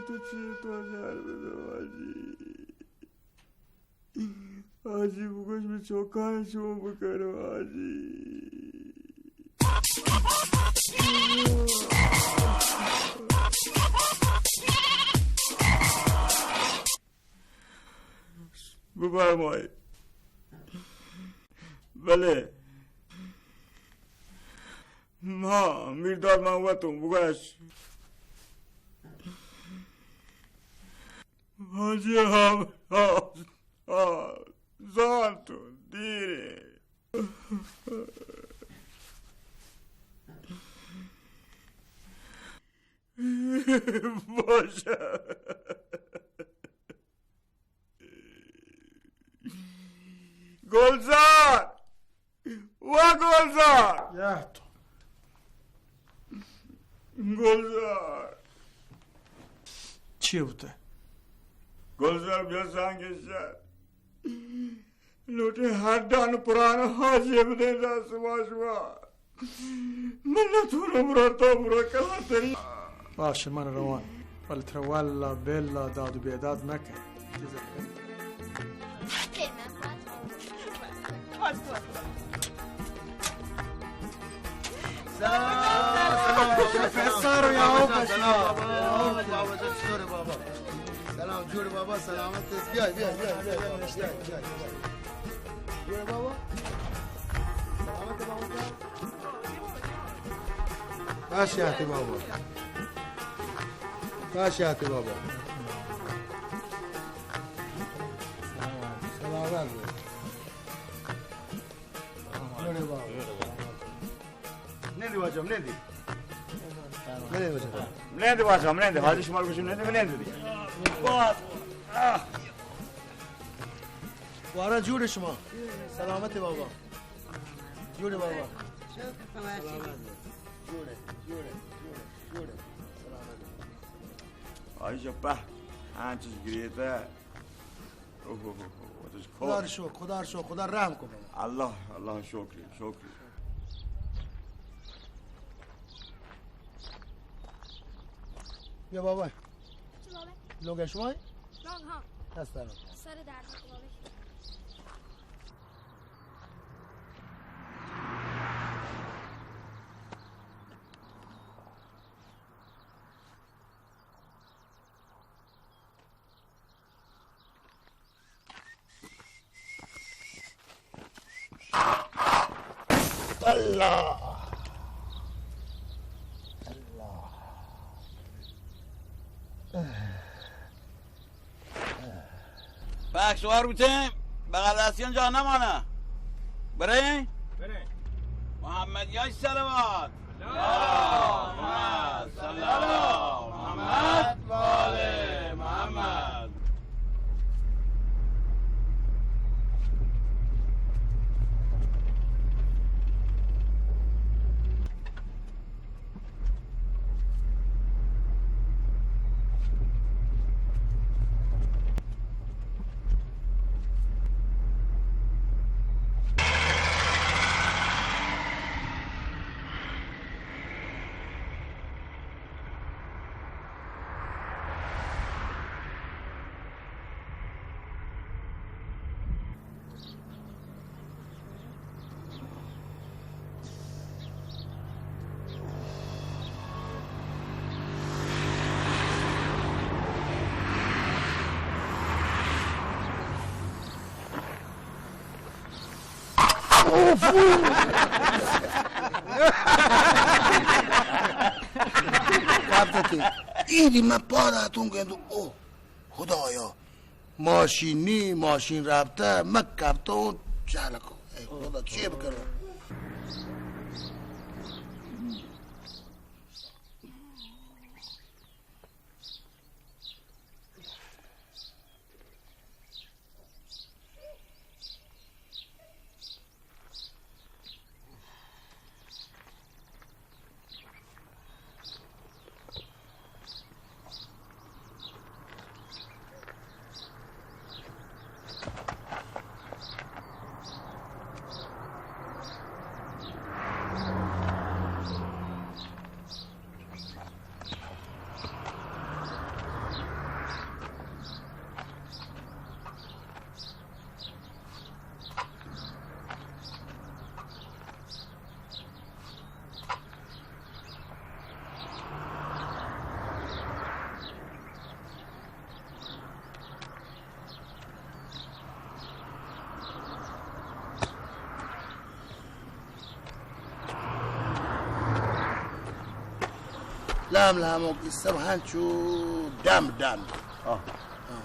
تو چی تو جار بدو حاجی؟ حاجی بگوش، من چوکان شو بکنو حاجی. بفرمائے. بلے. ما میرداد، ما وتوں بگوش. حاجی، ہاں، ہاں، ہاں، زانت دیرے. باشه. گلزار! وا گلزار! یا تو. گلزار! چی بوته؟ گلزار، بیا سانگشت. لوٹیں ہر ڈان پران حاجی بدیں دست ما شما. من نتونم برا تا برا کلا تری. باشه، من روان. ولی ترا واللہ باللہ داد و بیداد نکن. سلام، سلام، سلام، سلام، سلام، سلام، بابا، بابا، چطوری بابا؟ سلام، جوڑ بابا، سلامت است. بیا، بیا، بیا، بیا، بیا، بیا، بیا. جوڑ بابا. سلامت بابا. باش آتی بابا. باش آتی بابا. سلامت. جوڑ بابا. نندی واجہ، نندی. نندی واجہ. نندی واجہ، نندی. حاجی شما گوشی نندی، نندی. وارا جوڑ شما. سلامت بابا. جوڑ بابا. جوڑ، جوڑ، جوڑ، جوڑ. سلامت. آئی شپا. ہاں، چیز گریتا. اوہ، اوہ، اوہ، اوہ، تو خدا رو شکر، خدا رو شکر، خدا رحم کو بابا. اللہ، اللہ شکر، شکر. بیا بابا. چی بابا؟ لوگ شما؟ لوگ، ہاں. دست درد. سر درد کو بابا. اللہ. اللہ. پاک سوار بوتیں، بغل دستیان جا نمانا. برے؟ برے. محمد یا صلوات. اللهم صل على محمد وآل محمد. کپتتی. ایدی من پاد اتون گندو. او خدایا، ماشین نی، ماشین رابطه مکپتو. چالکو، ای خدا، چی بکنو؟ لام لاموک، اے سب ہنچو ڈم ڈم۔ آہ۔ ہاں۔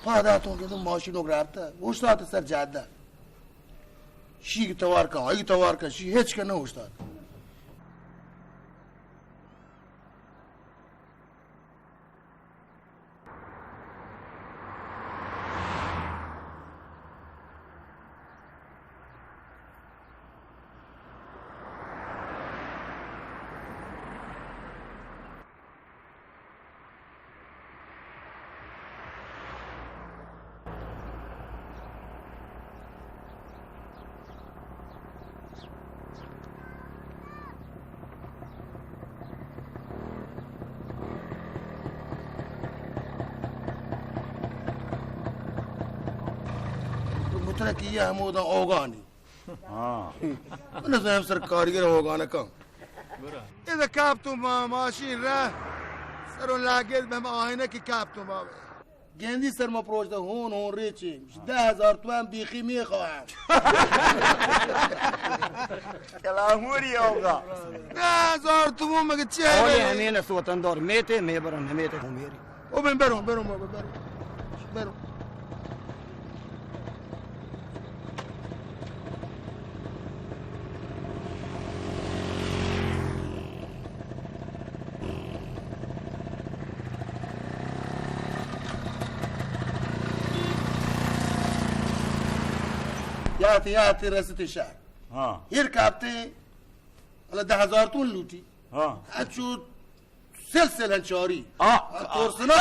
پاداتوں کہ تو ماشینوک رابطہ، اوشتات سر جادہ۔ شی کہ توار کن، آئی توار کن، شی ہچ کن نہ اوشتات۔ مترکی یہ ہمودا اوگانی۔ ہاں۔ من زیم سر کاریگر اوگان کن۔ اذا کاپتوں ما ماشین را سر و لاگت بہ ہم آئینہ کی کاپتوں بابا۔ گندی سر ما پروش دا ہون ہون ریچیں۔ دہ ہزار تومن بیخی میخواہم۔ کلاموری ہوگا۔ دہ ہزار تومن مگہ چے اولی بلے؟ ہمین است وطندار میتے، میبرن ہمیتے ہمیری۔ او بن برو، برو، برو، برو۔ برو۔ یاتی، یاتی رستی شہر۔ ہاں۔ ہیر کاپتے، اللہ دہ ہزار تومن لوٹی۔ ہاں۔ اچو سلسلہ چاری۔ آ۔ آ، ترسنا۔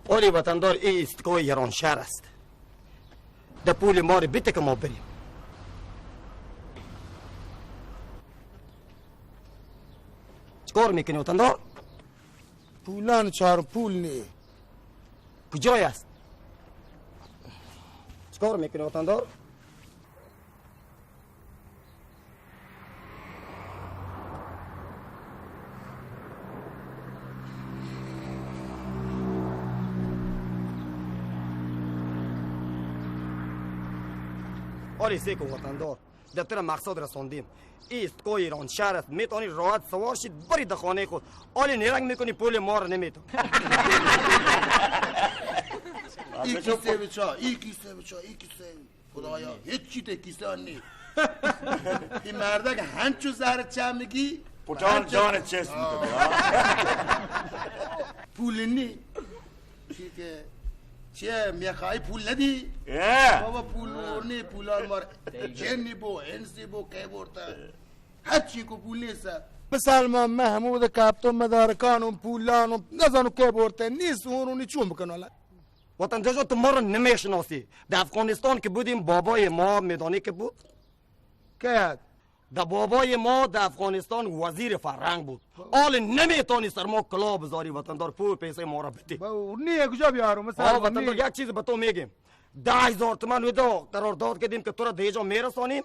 اولی وطندار، ای ایستگاه ایرانشهر است. ده پول ما رو بده که ما بریم. چکار می‌کنی وطندار؟ پولان چار پول نی. کجای است؟ چکار می‌کنی وطندار؟ آری سیکو وطندار. در تر مقصد رساندیم. ای ایستگاه ایرانشهر است، می‌تونی راحت سوار شید بری در خانهٔ خود. حالی نیرنگ می‌کنی پول ما رو نمی‌تون. ای کیسه بچا، ای کیسه بچا، ای کیسه. خدایا، هیچ چی ته کیسه نی. این مردک هنچو زهر چمگی. پوچان جان چست می‌کنه. پول نی. چی که چیه میخای پول ندی؟ اه. بابا پول ور نی، پولان مار جنی بو، انسی بو، که برتا. هر چی کو پول نیست. مثال ما محمود کاپتو مدارکان و پولان و نزانو که برتا نیست، اونو نی چون بکنو الان. وطندار جان، تو ما رو نمی‌شناسی. در افغانستان که بودیم، بابای ما میدانی که بود. که یاد؟ دا بابای ما در افغانستان وزیر فرهنگ بود. حال نمی‌تونی سر ما کلا بذاری وطندار، پول پیسه ما را بده. با، نی کجا بیارم؟ مثلا آه، وطندار، نی. یک چیز به تو می‌گیم. ده هزار تومن ودا قرار داد کردیم که تو را دیجا می‌رسانیم.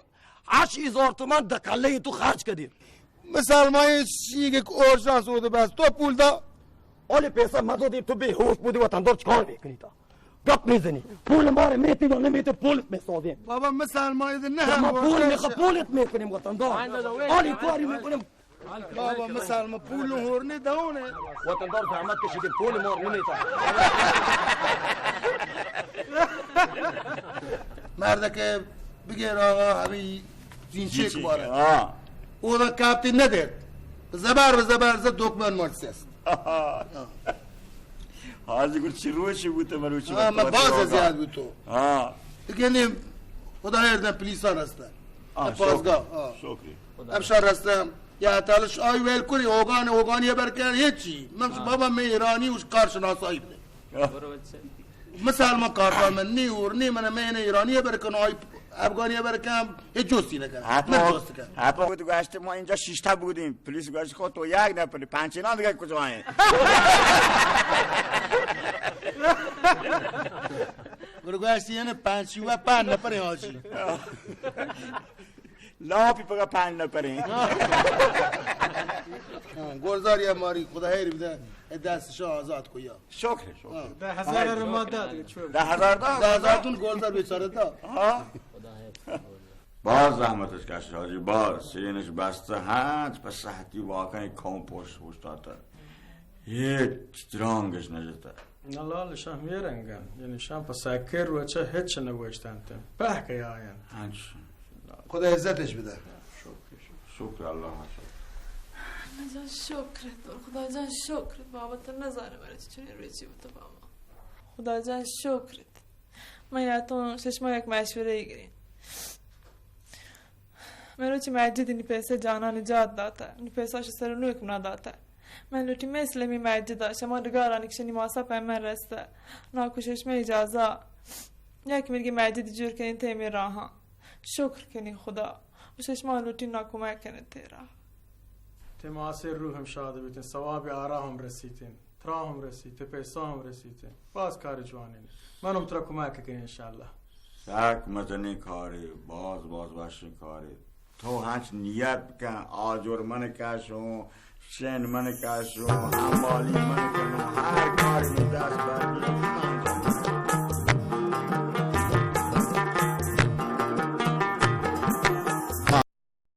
هشت هزار تومن در کلهٔ تو خرج کردیم. مثال ما این چیگه که اورژانس بوده بس. تو پول دا. حالی پیسه مدادی، تو بیهوش بودی، وطندار چیکار می‌کنی تا؟ گپ می‌زنی. پول ما رو می‌تی یا نمی‌تی، پولت می‌سازیم. بابا مثال ما ایده نه ما هم پول می‌خوا-، پولت می‌کنیم وطندار. حالی کاری می‌کنیم. بابا مثال ما پول هور نه دونه. وطندار زحمت کشیدیم، پول ما رو نمی‌تا. مرد که بگیر آقا، همین زینچه زینچه، که باره. آه. او دا کاپتی ندرد. زبر به زبر زد، دکمن مرد سست. حاجی گفت چی روچی بوته، من روچی آه، بوته، من باز زیاد بوتو. آه. دیگه نیم، خدا هر دن پلیسان هستن. آه، پاسگاه، شکر. آه. شکر. امشب رستم، یا تعالی ش-، آی ویل کنی، اوگان، اوگانی برکن، هیچی. من آه. بابا من ایرانی، اوش کارشناسایی بده. آه. مثال ما کارفرما نی اور نی، من، من ایرانی برکن، آی افغانی برکن، هیچ جوستی نکن. حتی من جوست کن. حتی تو گشت ما اینجا شش تا بودیم. پلیس گشت خود تو یک نفری، پنچ اینا دیگه کجا هستن؟ برو گشت یعنی پنچ و پنج نفر حاجی. لاپی پگا پنج نفریں. ہاں، گلزار یا ماری، خدا خیر بدہ. اے دست شو آزاد کو یا۔ شکر، شکر۔ ہاں۔ دہ ہزار رو ما داد، چو؟ دہ ہزار دا؟ دہ ہزار تون گولزار بیچارہ دا۔ ہاں۔ باز زحمتش کش حاجی، باز سینش بستہ ہنچ، پہ سہتی واقعی کم پشت اوشتاتہ۔ ہچ درانگش نجتہ۔ نہ لال، شاہ ہمے رنگن، یعنی شاہ پہ سکر روچہ ہچ نہ گوشتنت۔ پہکہ آیان۔ ہنچ۔ خدا عزتش بدہ۔ شکر، شکر اللہ، شکر۔ اللہ جان شکر تو، خدا جان شکر، بابا تو نزانے مرچی چنین روچی بوتہ بابا۔ خدا جان شکر۔ من یا تو ششما یک مشورہ گرین۔ مروچی مجد نی پیسہ جانا نجات داتہ، نی پیسہ شو سر نوک منا داتہ۔ من لوٹی مثل می مجد شما ڈگارانی کشنی ماسا پہ من رستہ۔ ناکو ششما اجازہ یک مرگی مجد جور کنین تے می راہاں۔ شکر کنی خدا۔ و ششما لوٹی نا کمک کنی تیرا۔ تے ماسے روح ہم شاد بیتن، ثواب آرا ہم رسیتن۔ ترا ہم رسیت، پیسہ ہم رسیت۔ باز کار جوانین۔ من ہم ترا کمک کنین انشاءاللہ۔ سک مزنین کارے، باز باز وشین کارے۔ تو ہنچ نیت بکن، آجر من کشوں، شن من کشوں، حمالی من کنوں، ہر کار من دست بر